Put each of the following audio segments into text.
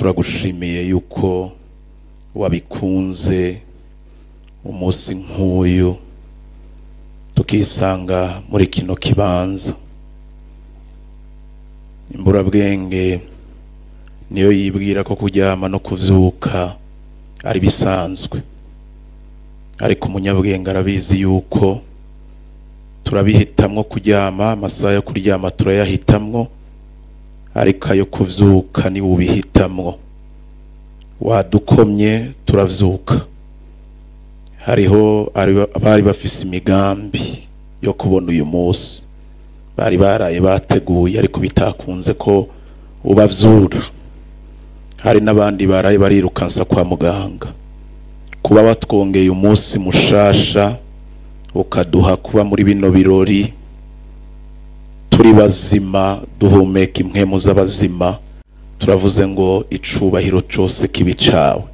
Turagushimiye yuko wabikunze umunsi nk'uyu tukisanga muri kino kibanza. Imburabwenge niyo yibwira ko kuryama no kuvyuka ari bisanzwe, ariko umunyabwenge arabizi yuko turabihitamwo kuryama, amasaha yo kuryama turayahitamwo, ariko ayo kuvyuka ni ubihitamwo. Wadukomye turavyuka. Hariho abari bafise imigambi yo kubona uyu munsi, bari baraye bateguye ariko bitakunze ko ubavyura. Hari n'abandi baraye barirukansa kwa muganga. Kuba watwongeye umunsi mushasha ukaduha kuba muri bino birori turi bazima, duhumeka impwemu z'abazima, turavuze ngo icubahiro cose kibe icawe.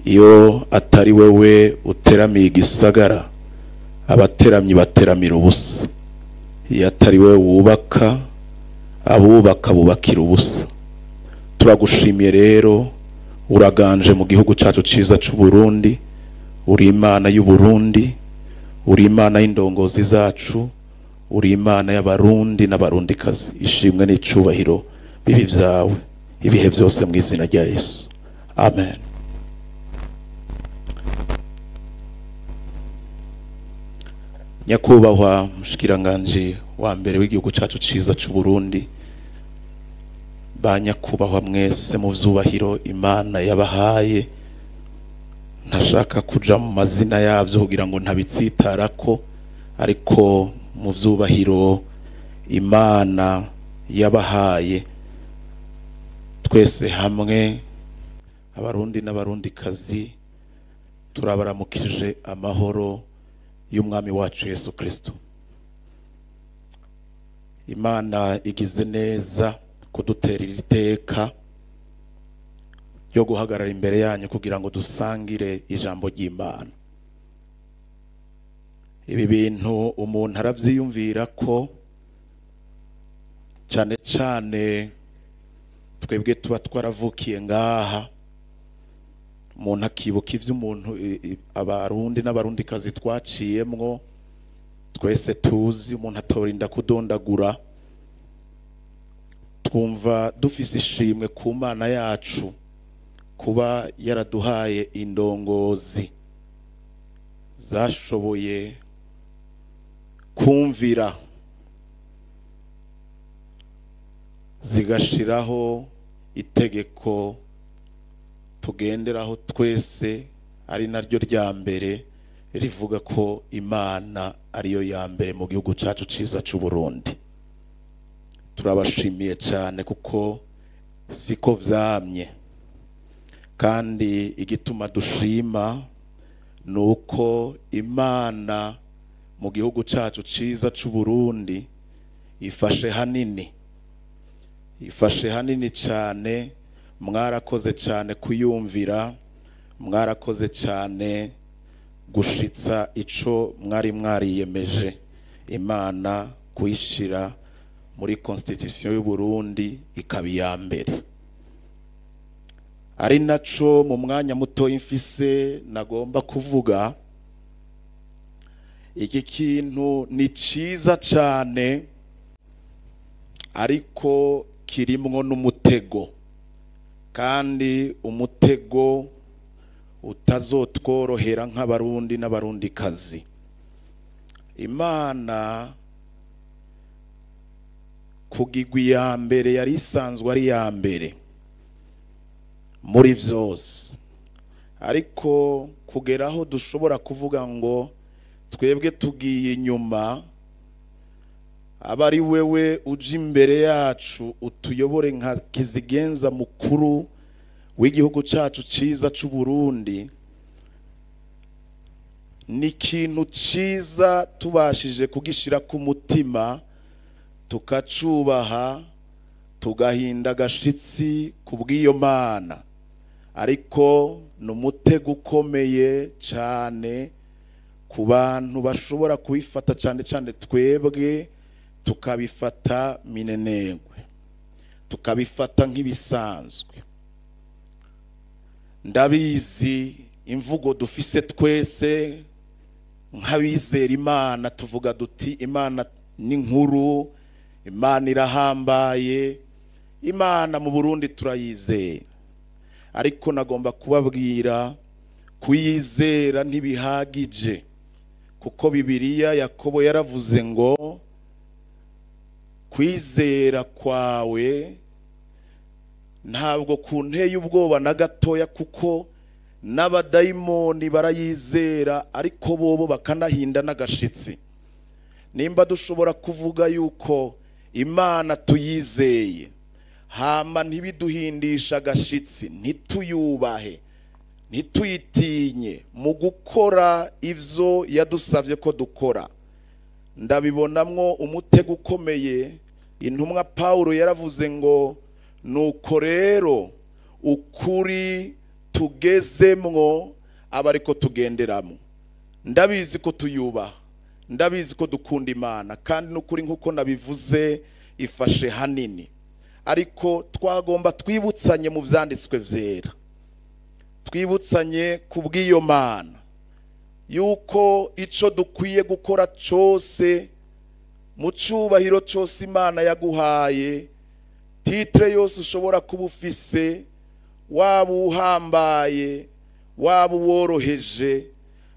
Iyo atari wewe uteramiye igisagara, abateramyi bateramira ubusa. Iyo atari wewe wubaka, abubaka bubakira ubusa. Turagushimiye rero, uraganje mu gihugu cacu ciza c'u Burundi, uri Imana y'u Burundi, uri Imana y'indongozi zacu, uri Imana y'abarundi n'abarundikazi. Ishimwe n'icubahiro bibi vyawe ibihe vyose mu izina rya Yesu, amen. Nyakubahwa mushikiranganji wa mbere w'igihugu cacu ciza c'u Burundi, ba nyakubahwa mwese mu vyubahiro Imana yabahaye, ntashaka kuja mu mazina yavyo kugira ngo ntabitsitarako, ariko mu vyubahiro Imana yabahaye twese hamwe abarundi n'abarundikazi turabaramukije amahoro y'umwami wacu Yesu Kristo. Imana igize neza kuduterera iteka ryo guhagarara imbere yanyu kugira ngo dusangire ijambo ry'Imana. Ibi bintu umuntu aravyiyumvira ko cyane cyane twebwe tuba twaravukiye ngaha, umuntu akibuka ivyo umuntu abarundi n'abarundikazi twaciyemwo twese tuzi, umuntu atorinda kudondagura. Twumva dufise ishimwe ku Mana yacu kuba yaraduhaye indongozi zashoboye kumvira zigashiraho itegeko tugenderaho twese, ari naryo rya mbere rivuga ko Imana ariyo ya mbere mu gihugu cacu ciza c'u Burundi. Turabashimiye cyane kuko siko vyamye, kandi igituma dushima nuko Imana mu gihugu cacu ciza c'u Burundi ifashe hanini, ifashe hanini cyane. Mwarakoze cyane kuyumvira, mwarakoze cyane gushitsa ico mwari mwariyemeje, Imana kuyishira muri constitution y'u Burundi ikaba iya mbere. Ari naco mu mwanya muto mfise nagomba kuvuga, iki kintu ni ciza cyane ariko kirimwo n'umutego, kandi umutego utazotworohera nk'abarundi n'abarundikazi. Imana kugigwa iya mbere yari isanzwe ari iya mbere muri vyose, ariko kugeraho dushobora kuvuga ngo twebwe tugiye inyuma, aba ari wewe uje imbere yacu utuyobore nka kizigenza mukuru w'igihugu cacu ciza c'u Burundi. Ni ikintu ciza tubashije kugishira ku mutima, tukacubaha, tugahinda agashitsi kubw'iyo Mana, ariko ni umutego ukomeye cyane ku bantu bashobora kubifata, cyane cyane twebwe tukabifata minenegwe, tukabifata nk'ibisanzwe. Ndabizi imvugo dufise twese nk'abizera Imana, tuvuga duti Imana ni nkuru, Imana irahambaye, Imana mu Burundi turayizera. Ariko nagomba kubabwira kuyizera ntibihagije, kuko Bibiliya Yakobo yaravuze ngo kwizera kwawe ntabwo kunteye ubwoba na gatoya, kuko n'abadayimoni barayizera ariko bobo bakanahinda n'agashitsi. Nimba dushobora kuvuga yuko Imana tuyizeye hama ntibiduhindisha agashitsi, ntituyubahe, ntituyitinye mu gukora ivyo yadusavye ko dukora, ndabibonamwo umutego ukomeye. Intumwa Paulo yaravuze ngo nuko rero ukuri tugezemwo abariko tugenderamo. Ndabizi ko tuyubaha, ndabizi ko dukunda Imana, kandi nukuri nkuko nabivuze ifashe hanini, ariko twagomba twibutsanye mu vyanditswe vyera, twibutsanye kubw'iyo Mana yuko ico dukwiye gukora cose mu cubahiro cose Imana yaguhaye, titre yose ushobora kuba ufise, waba uhambaye waba uworoheje,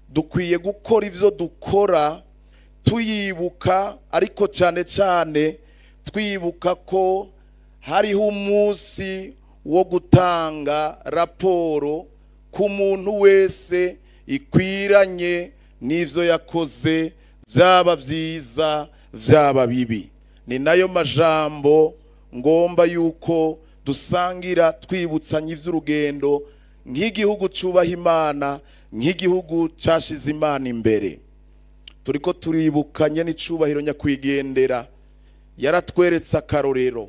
dukwiye gukora ivyo dukora tuyibuka, ariko cyane cyane twibuka ko hariho umunsi wo gutanga raporo ku muntu wese ikwiranye n'ivyo yakoze, vyaba vyiza vyaba bibi. Ni nayo majambo ngomba yuko dusangira twibutsanye ivy'urugendo nk'igihugu cubaha Imana, nk'igihugu cashize Imana imbere. Turiko turibukanye n'icubahiro nyakwigendera, yaratweretse akarorero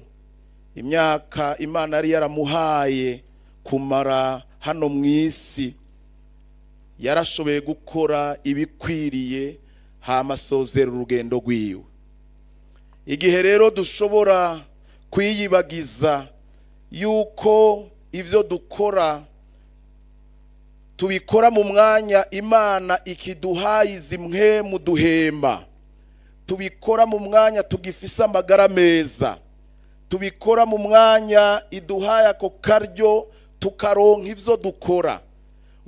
imyaka Imana yari yaramuhaye kumara hano mw'isi, yarashoboye gukora ibikwiriye hama asozera urugendo rwiwe. Igihe rero dushobora kwiyibagiza yuko ivyo dukora tubikora mu mwanya Imana ikiduhaye zimwe mu duhema, tubikora mu mwanya tugifise amagara meza, tubikora mu mwanya iduhaye ako karyo tukaronka ivyo dukora,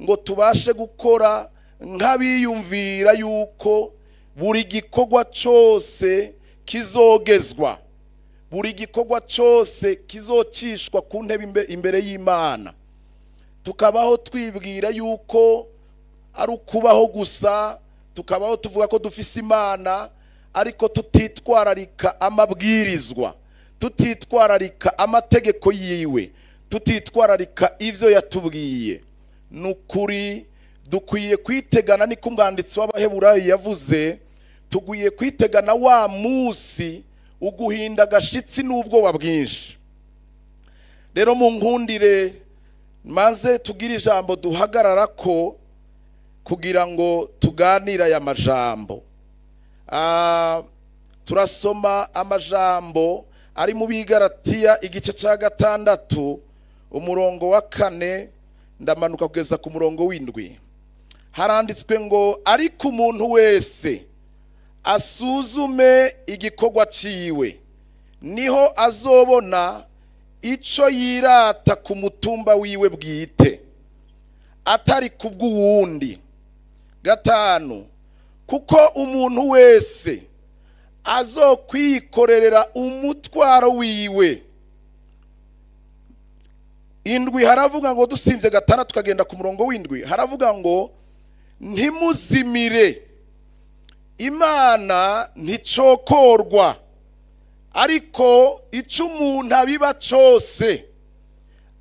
ngo tubashe gukora nk'abiyumvira yuko buri gikorwa cose kizogezwa, buri gikorwa cose kizocishwa ku ntebe imbere y'Imana. Tukabaho twibwira yuko ari ukubaho gusa, tukabaho tuvuga ko dufise Imana, ariko tutitwararika amabwirizwa, tutitwararika amategeko yiwe, tutitwararika ivyo yatubwiye. Nukuri dukwiye kwitegana, niko umwanditsi w'Abaheburayo yavuze, tugwiye kwitegana wa musi uguhinda agashitsi n'ubwoba bwinshi. Rero mu nkundire maze tugira ijambo duhagarara ko kugira ngo tuganire aya majambo. Turasoma amajambo ari mu Bigaratiya igice ca 6 umurongo wa 4 ndamanuka kugeza ku murongo w'7. Haranditswe ngo ariko umuntu wese asuzume igikorwa ciwe, niho azobona ico yirata ku mutumba wiwe bwite, atari kubw'uwundi. 5 kuko umuntu wese azokwikorerera umutwaro wiwe. 7 haravuga ngo dusimvye 6 tukagenda ku murongo w'7, haravuga ngo ntimuzimire, Imana nticokorwa, ariko ico umuntu abiba cose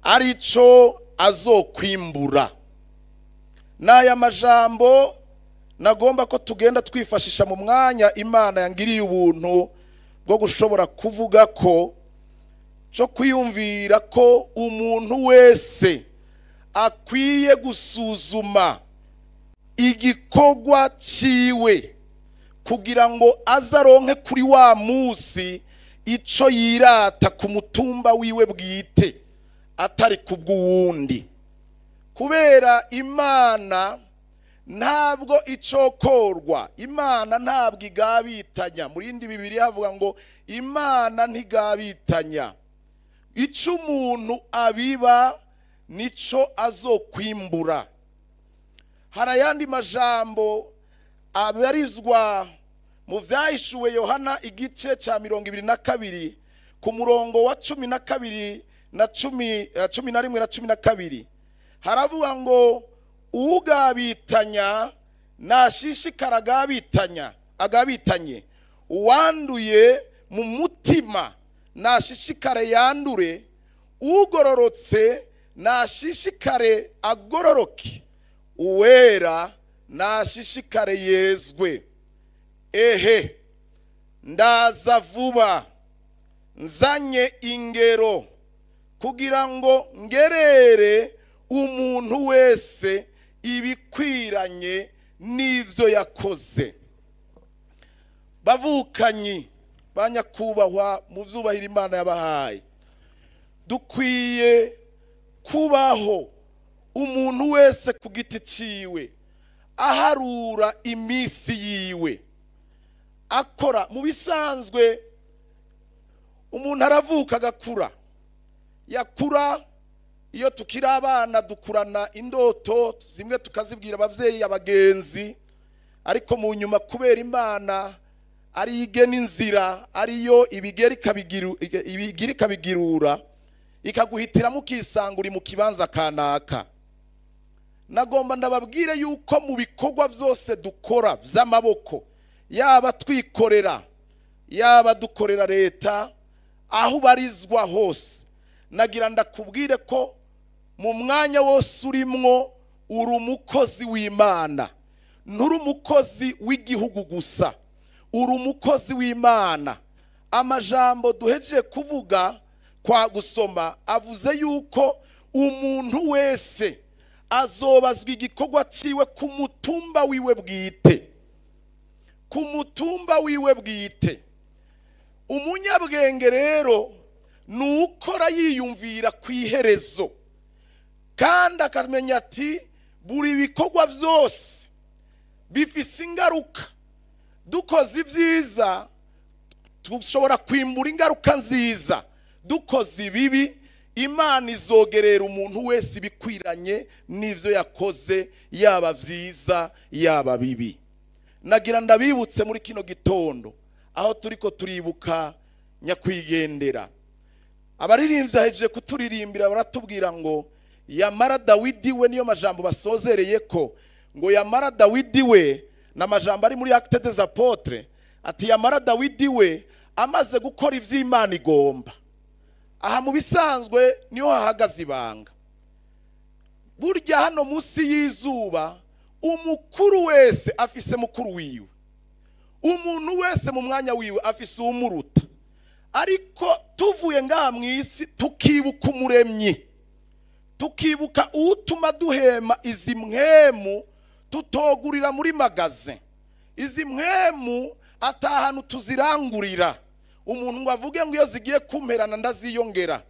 arico azokwimbura. N'aya majambo nagomba ko tugenda twifashisha mu mwanya Imana yangiriye ubuntu bwo gushobora kuvuga ko cyo kwiyumvira ko umuntu wese akwiye gusuzuma igikorwa ciwe kugira ngo azaronke kuri wa musi ico yirata ku mutumba wiwe bwite, atari kubw'uwundi. Kubera Imana ntabwo icokorwa, Imana ntabwo igabitanya. Muri indi Bibiliya havuga ngo Imana ntigabitanya. Ico umuntu abiba nico azokwimbura. Hari ayandi majambo abarizwa mu Vyahishuwe Yohana igice ca 22 ku murongo wa 12 na 11 na 12. Haravuga ngo ugabitanya nashishikara agabitanya agabitanye, uwanduye mu mutima nashishikare yandure, ugororotse nashishikare agororoke, uwera nashishikare yezwe. Ehe, ndaza vuba nzanye ingero kugira ngo ngerere umuntu wese ibikwiranye n'ivyo yakoze. Bavukanyi banyakubahwa mu vyubahiro Imana yabahaye, dukwiye kubaho umuntu wese ku giti ciwe aharura imisi yiwe akora. Mu bisanzwe umuntu aravuka agakura, yakura. Iyo tukiri abana dukurana indoto zimwe tukazibwira abavyeyi, abagenzi, ariko mu nyuma kubera Imana ari igena inzira, ariyo ibigera ikabigirura, ikaguhitiramo ukisanga uri mu kibanza kanaka. Nagomba ndababwire yuko mu bikorwa vyose dukora vy'amaboko, yaba twikorera, yaba dukorera leta, aho ubarizwa hose, nagira ndakubwire ko mu mwanya wose urimwo uri umukozi w'Imana. Nturi umukozi w'igihugu gusa, uri umukozi w'Imana. Amajambo duhejeje kuvuga kwa gusoma avuze yuko umuntu wese azobazwa igikorwa ciwe ku mutumba wiwe bwite, ku mutumba wiwe bwite. Umunyabwenge rero nukora yiyumvira ku iherezo, kandi akamenya ati buri bikorwa byose bifise ingaruka. Dukoze ibyiza dushobora kwimbura ingaruka nziza, dukoze ibibi Imana izogerera umuntu wese ibikwiranye n'ivyo yakoze, yaba vyiza yaba bibi. Nagira ndabibutse muri kino gitondo aho turiko turibuka nyakwigendera. Abaririmbyi ahejeje kuturirimbira baratubwira ngo yamara Dawidi we, niyo majambo basozereye ko ngo yamara Dawidi we, na majambo ari muri Actes des Apôtres, ati yamara Dawidi we amaze gukora ivy'Imana igomba. Aha mu bisanzwe niho hahagaze ibanga. Burya hano munsi y'izuba umukuru wese afise mukuru wiwe, umuntu wese mu mwanya wiwe afise umuruta. Ariko tuvuye ngaha mu isi tukibuka umuremyi, tukibuka utuma duhema izi mpwemu tutogurira muri magaze, izi mpwemu atahanu tuzirangurira. Umuntu ngo avuge ngo iyo zigiye kumperana ndaziyongera.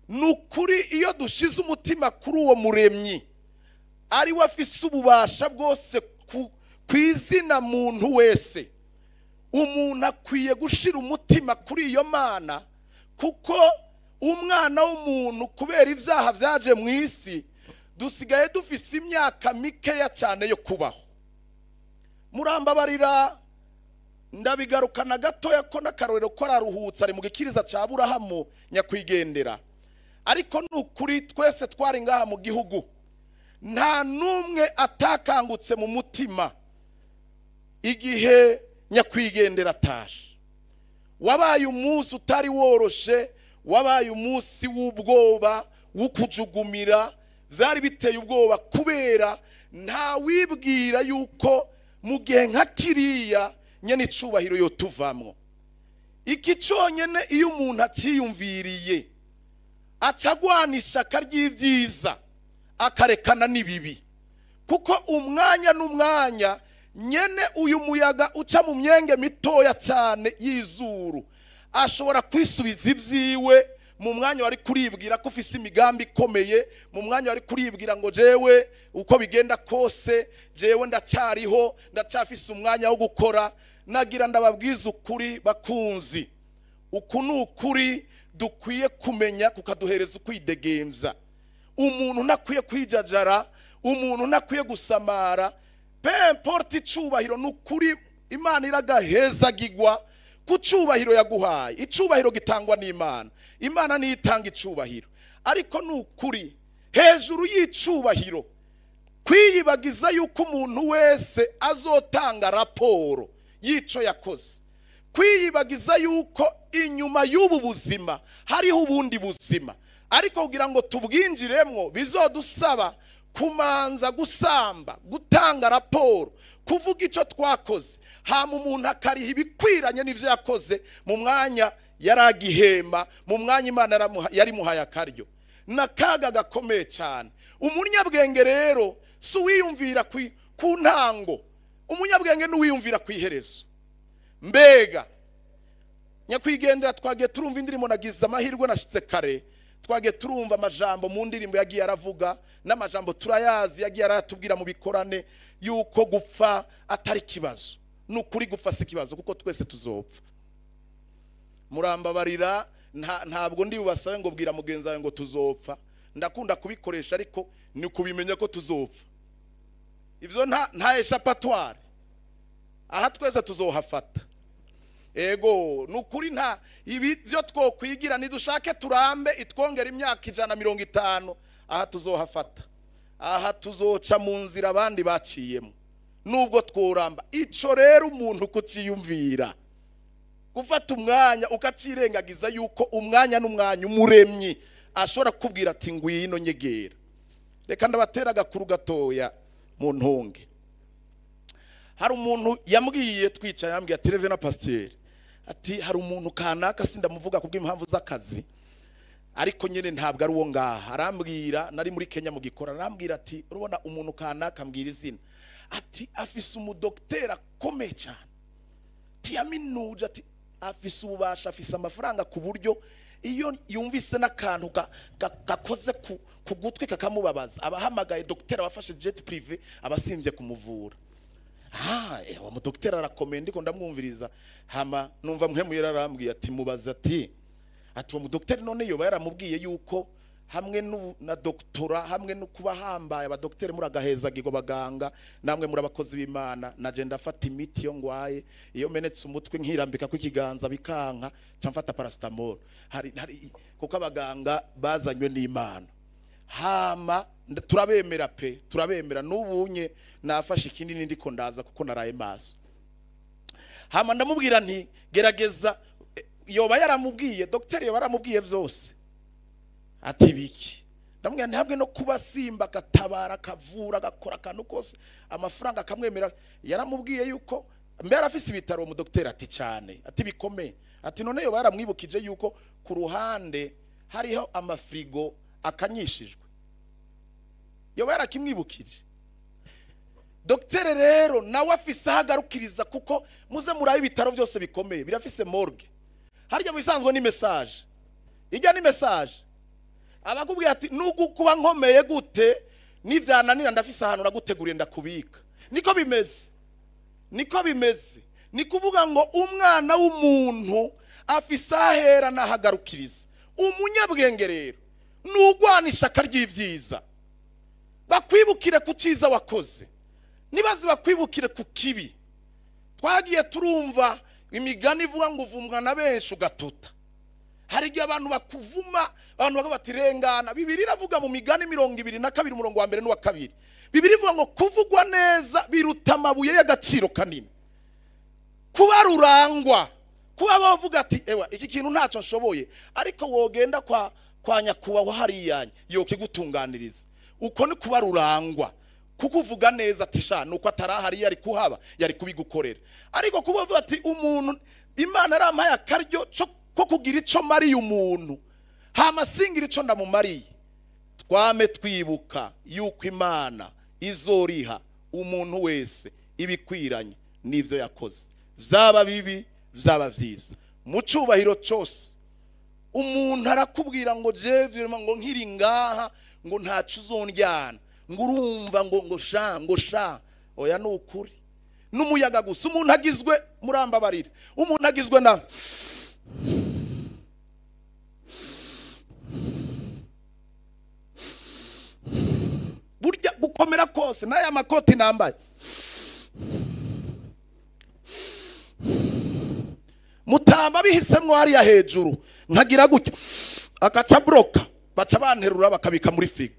Nukuri iyo dushize umutima kuri uwo muremyi ari we afise ububasha bwose ku izina muntu wese, umuntu akwiye gushira umutima kuri iyo Mana, kuko umwana w'umuntu kubera ivyaha vyaje mu isi dusigaye dufise imyaka mikeya cyane yo kubaho. Murambabarira ndabigarukana gatoya ko n'akarorero ko araruhutse ari mu gikiriza ca Aburahamu nyakwigendera. Ariko nukuri twese twari ngaha mu gihugu, nta numwe atakangutse mu mutima igihe nyakwigendera ataje. Wabaye umunsi utari woroshe, wabaye umunsi w'ubwoba, w'ukujugumira, vyari biteye ubwoba kubera nta wibwira yuko mu gihe nka kiriya nyene icubahiro yotuvamwo. Iki conyene iyo umuntu atiyumviriye acagwana ishaka ry'ivyiza akarekana n'ibibi, kuko umwanya n'umwanya nyene uyu muyaga uca mu myenge mitoya cyane y'izuru ashobora kwisubiza ibyiwe Mu mwanya wari kuribwira ko ufise imigambi ikomeye, mu mwanya wari kuribwira ngo jewe uko bigenda kose jewe ndacyariho, ndacyafise umwanya wo gukora. Nagira ndababwiza ukuri bakunzi, uku ni ukuri dukwiye kumenya kukaduhereza ukwidegemvya. Umuntu ntakwiye kwijajara, umuntu ntakwiye gusamara, peu importe icubahiro. Ni ukuri Imana iragahezagirwa ku cubahiro yaguhaye. Icubahiro gitangwa n'Imana, Imana niyo itanga icubahiro. Ariko ni ukuri hejuru y'icubahiro, kwiyibagiza yuko umuntu wese azotanga raporo y'ico yakoze, kwiyibagiza yuko inyuma y'ubu buzima hariho ubundi buzima, ariko kugira ngo tubwinjiremwo bizodusaba kumanza gusamba, gutanga raporo, kuvuga ico twakoze, hama umuntu akariha ibikwiranye n'ivyo yakoze mu mwanya yaragihema, mu mwanya Imana yarimuhaye akaryo. Nakaga gakomeye cyane. Umunyabwenge rero si uwiyumvira ku ntango, umunyabwenge ni uwiyumvira ku iherezo. Mbega nyakwigendera, twagiye turumva indirimbo, nagize amahirwe nashitse kare, twagiye turumva amajambo mu ndirimbo yagiye aravuga, n'amajambo turayazi yagiye aratubwira mu bikorane yuko gupfa atari kibazo. Ni ukuri gupfa si kibazo, kuko twese tuzopfa. Murambabarira, ntabwo ndi bubasabe ngo bwira mugenzi wawe ngo tuzopfa, ndakunda kubikoresha ariko ni kubimenya ko tuzopfa. Ibyo nta échappatoire, aha twese tuzohafata. Ego ni ukuri, nta ibi byo twokwigira, nidushake turambe itwongera imyaka 150, aha tuzohafata, aha tuzoca mu nzira abandi baciyemo nubwo tworamba. Ico rero umuntu kuciyumvira, gufata umwanya ukacirengagiza yuko umwanya n'umwanya umuremyi ashobora kukubwira ati ngwino nyegera. Reka ndabatera agakuru gatoya mu ntunge. Hari umuntu yambwiye twicaye, yambwiye ati Reverend Pasteur, ati hari umuntu kanaka, sindamuvuga kubw'impamvu z'akazi, ariko nyene ntabwo ari uwo ngaha. Arambwira, nari muri Kenya mu gikora, arambwira ati urabona umuntu kanaka, ambwira izina, ati afise umudoktera akomeye cyane, ati yaminuje, ati afise ububasha, afise amafaranga, ku buryo iyo yumvise n'akantu gakoze ku gutwi kakamubabaza, abahamagaye doktera abafashe jet privé abasimvye kumuvura. Uwo mudokiteri arakomeye. Ndiko ndamwumviriza, hama numva mpwemu yararambwiye ati mubaza ati uwo mudokiteri none yoba yaramubwiye yuko hamwe na doktora, hamwe no kuba hambaye abadokiteri muragahezagirwa, baganga namwe muri abakozi b'Imana, naje ndafata imiti yo ngwaye, iyo menetse umutwe nkirambika ku ikiganza bikanka ca mfata paracetamol, hari kuko abaganga bazanywe n'Imana. Hama turabemera pe, turabemera. N'ubunye nafashe ikindi nindiko ndaza kuko naraye maso. Hama ndamubwira nti gerageza, yoba yaramubwiye dokteri, yoba yaramubwiye vyose. Ati biki? Ndamubwira ntabwe no kuba simba agatabara, akavura, agakora akantu kose, amafaranga akamwemera. Yaramubwiye yuko mbe yarafise ibitaro mu dokteri? Ati cyane, ati bikomeye. Ati none yoba yaramwibukije yuko ku ruhande hariho amafrigo akanyishijwe? Yoba yarakimwibukije? Dokteri rero nawe afise ahagarukiriza, kuko muze murabe ibitaro byose bikomeye birafise morgue. Harya mu bisanzwe ni message, ijya ni message abakubwiye ati nubwo kuba nkomeye gute, nivyananira ndafise ahantu naguteguriye ndakubika. Niko bimeze, niko bimeze. Ni kuvuga ngo umwana w'umuntu afise ahera nahagarukiriza. Umunyabwenge rero nugwana ishaka ry'ivyiza, bakwibukire ku cyiza wakoze, nibaze bakwibukire ku kibi. Twagiye turumva imigani ivuga ngo uvumwa na benshi ugatota. Hari igihe abantu bakuvuma, abantu bakavuga bati rengana. Bibiliya iravuga mu migani 22 umurongo wa 1 n'uwa 2, Bibiliya ivuga ngo kuvugwa neza biruta amabuye y'agaciro kanini. Kuba rurangwa, kuba bavuga ati ewa iki kintu ntacyo nshoboye, ariko wogenda kwa nyakubahwa hariyanye yokigutunganiriza, uko ni kuba rurangwa. Kuko uvuga neza ati sha nuko atarahari yari kuhaba yari kubigukorera. Ariko kuba uvuga ati umuntu Imana arampaye akaryo ko kugira ico mariye umuntu, hama singira ico ndamumariye. Twame twibuka yuko Imana izoriha umuntu wese ibikwiranye n'ivyo yakoze, vyaba bibi vyaba vyiza. Mu cubahiro cose Umuntu arakubwira ngo jewe ngo nkiri ngaha ngo ntacu uzondyana, ngo urumva ngo sha ngo sha. Oya, ni ukuri, n'umuyaga gusa. Umuntu agizwe, murambabarira, umuntu agizwe na burya gukomera kose n'aya makoti nambaye, mutamba bihisemwo hariya hejuru nkagira gutya akaca broka, baca banterura bakabika muri frigo.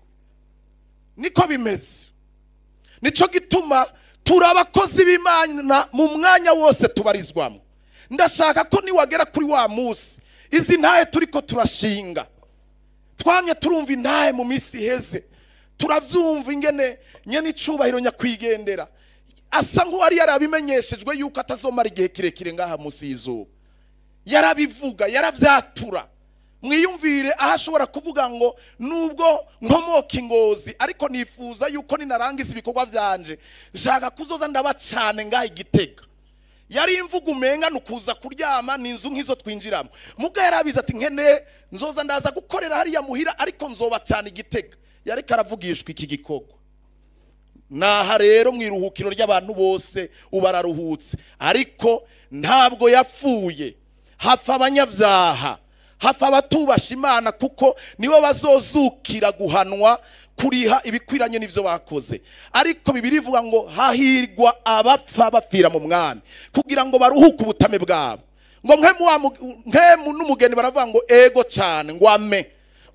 Niko bimeze. Nico gituma turi abakozi b'Imana mu mwanya wose tubarizwamo. Ndashaka ko niwagera kuri wa munsi, izi ntahe turiko turashinga, twamye turumva intahe mu minsi iheze, turavyumva ingene nyene icubahiro nyakwigendera asa nk'uwari yarabimenyeshejwe yuko atazomara igihe kirekire ngaha munsi y'izuba. Yarabivuga, yaravyatura. Mwiyumvire aho ashobora kuvuga ngo nubwo nkomoka ingozi, ariko nifuza yuko ninarangiza ibikorwa vyanje nshaka kuzoza ndabacane ngaha Igitega. Yari imvugo umenga nukuza kuryama ni inzu nk'izo twinjiramo. Muga yarabiza ati nkene nzoza ndaza gukorera hariya muhira, ariko nzobacana Igitega. Yariko aravugishwa iki gikorwa. Naha rero mwiruhukiro ry'abantu bose ubararuhutse, ariko ntabwo yapfuye. Hafa abanyavyaha, hafa abatubasha Imana, kuko nibo bazozukira guhanwa kuriha ibikwiranye n'ivyo bakoze. Ariko Bibiliya ivuga ngo hahirwa abapfa bapfira mu mwami, kugira ngo baruhuke ubutame bwabo. Ngo nkemu n'umugeni baravuga ngo ego cyane, ngo ame,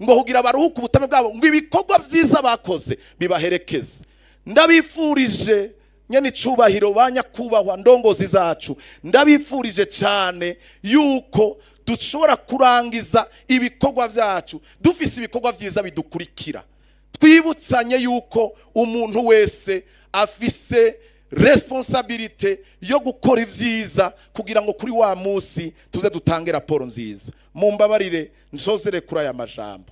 ngo kugira baruhuke ubutame bwabo, ngo ibikorwa vyiza bakoze bibaherekeze. Ndabifurije nyene icubahiro ba nyakubahwa ndongozi zacu, ndabifurije cyane yuko dushobora kurangiza ibikorwa vyacu dufise ibikorwa vyiza bidukurikira. Twibutsanye yuko umuntu wese afise responsabilité yo gukora ivyiza, kugira ngo kuri wa munsi tuze dutange raporo nziza. Mumbabarire nsozere kuri aya majambo,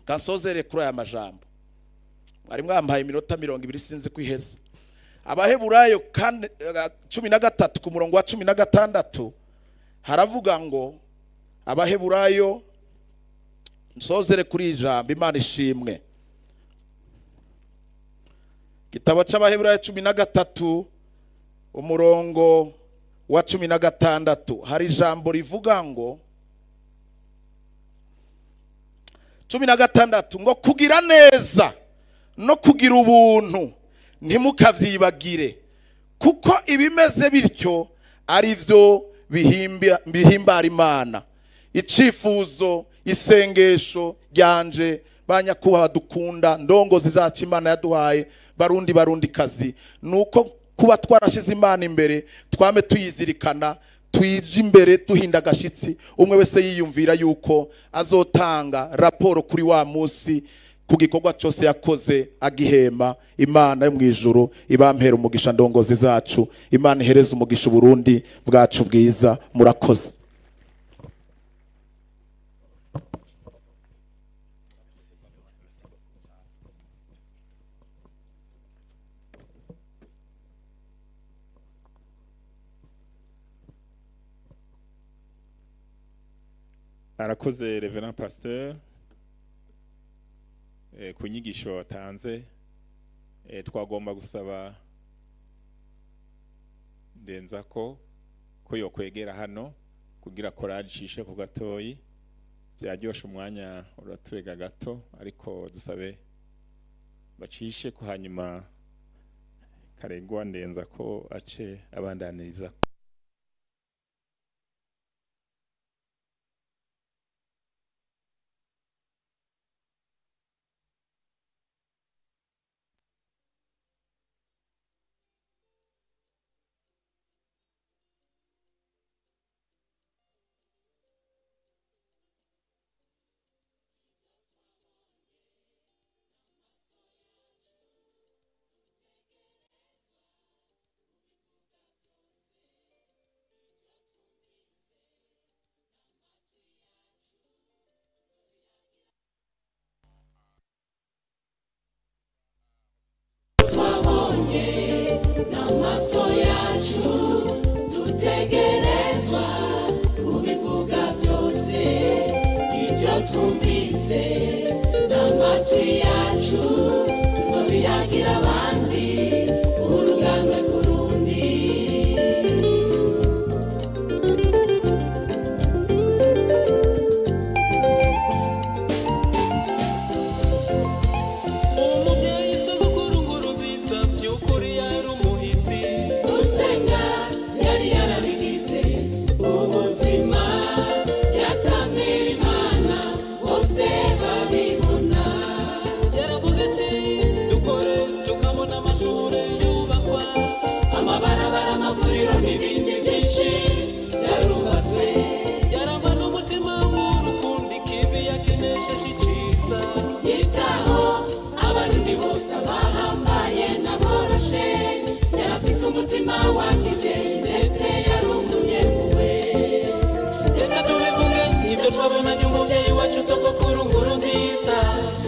kansozere kuri aya majambo. Mwari mwambaye iminota 20 sinzi kwiheza. Abaheburayo 13 ku murongo wa 16 haravuga ngo, Abaheburayo, nsozere kuri ijambo, Imana ishimwe. Gitabo c'Abaheburayo 13 umurongo wa 16 hari ijambo rivuga ngo 16 ngo kugira neza no kugira ubuntu ntimukavyibagire, kuko ibimeze bityo ari vyo bihimbara Imana. Icifuzo, isengesho ryanje banyakubaha dukunda ndongozi zacu Imana yaduhaye, barundi barundi kazi, nuko kuba twarashize Imana imbere, twame tuyizirikana, twije imbere duhinda agashitsi, umwe wese yiyumvira yuko azotanga raporo kuri wa munsi ku gikorwa cyose yakoze agihema. Imana yo mu ijuru ibampera umugisha ndongozi zacu, Imana ihereze umugisha Burundi bwacu bwiza. Murakoze. Arakoze Reverend Pasteur ku nyigisho watanze. Twagomba gusaba ndenza ko yokwegera hano kugira courage ku gatoyi, byaryoshe umwanya uraturega gato, ariko dusabe bacishe ku hanyuma Karengwa ndenza ko ace abandaniriza.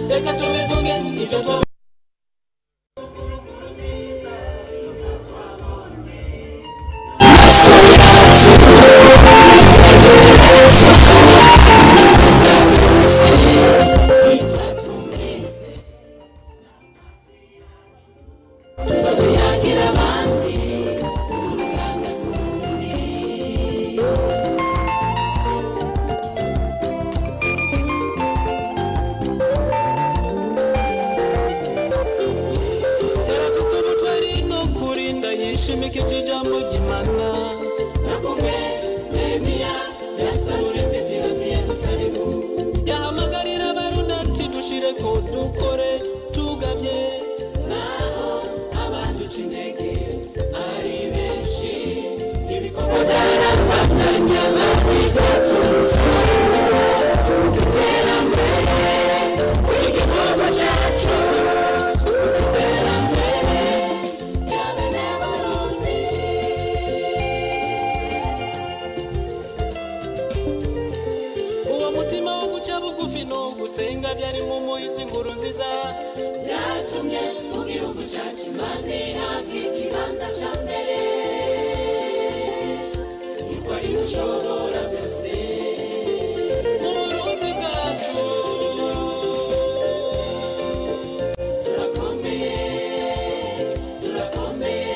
Reka tubivuge ivyo twabonye. Yishimikije ijambo ry'Imana nakumwe Nehemiya yasanura inzitiro z'i Yerusalemu, yahamagarira Abarundi ati dushire ko dukore tugavye, naho abaduca intege ari benshi, ibikorwa byarabandanya babigasusa iterambere ry'igihugu cyacu, iterambere. Uwo mutima wo guca bugufi no gusenga byari mu muhizi inkuru nziza, byatumye mu gihugu cyacu Imana ihabwa ikibanza ca mbere, niko ari mushobora byose mu Burundi bwacu. Turakomeye, turakomeye,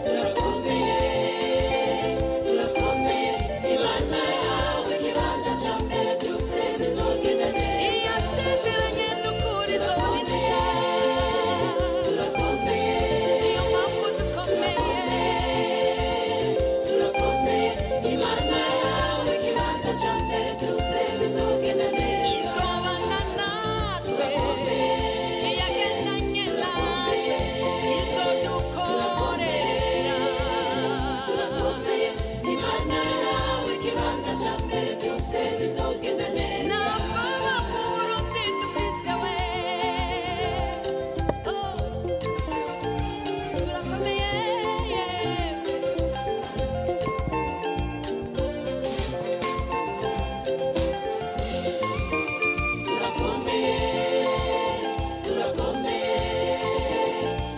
turakomeye, turakomeye. Imana yawe ikibanza ca mbere, byose bizogenda neza. Iyo asezeranye n'ukuri izobishitsa. Turakomeye, Niyo mpamvu dukomeye. turakomeye. Imana yawe ikibanza ca mbere, byose bizogenda neza. Izobana natwe, iyagendanye natwe, izodukorera. Turakomeye. Imana yawe ikibanza ca mbere, byose bizogenda neza. Ntabwo ba mu Burundi dufise we. Oh, turakomeye. Turakomeye, turakomeye,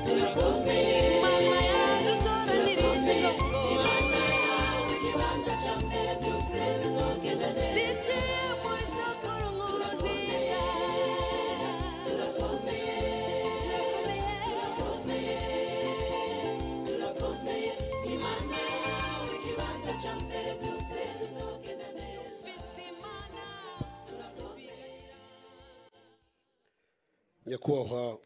turakomeye. Imana yadutoranirije ngo Imana yawe ikibanza ca mbere, byose bizogenda neza. biciye muri sokuru nkuru nziza. Turakomeye, Turakomeye. turakomeye, turakomeye. Imana yawe ikibanza ca mbere, byose bizogenda neza. Dufise Imana. Nyakubahwa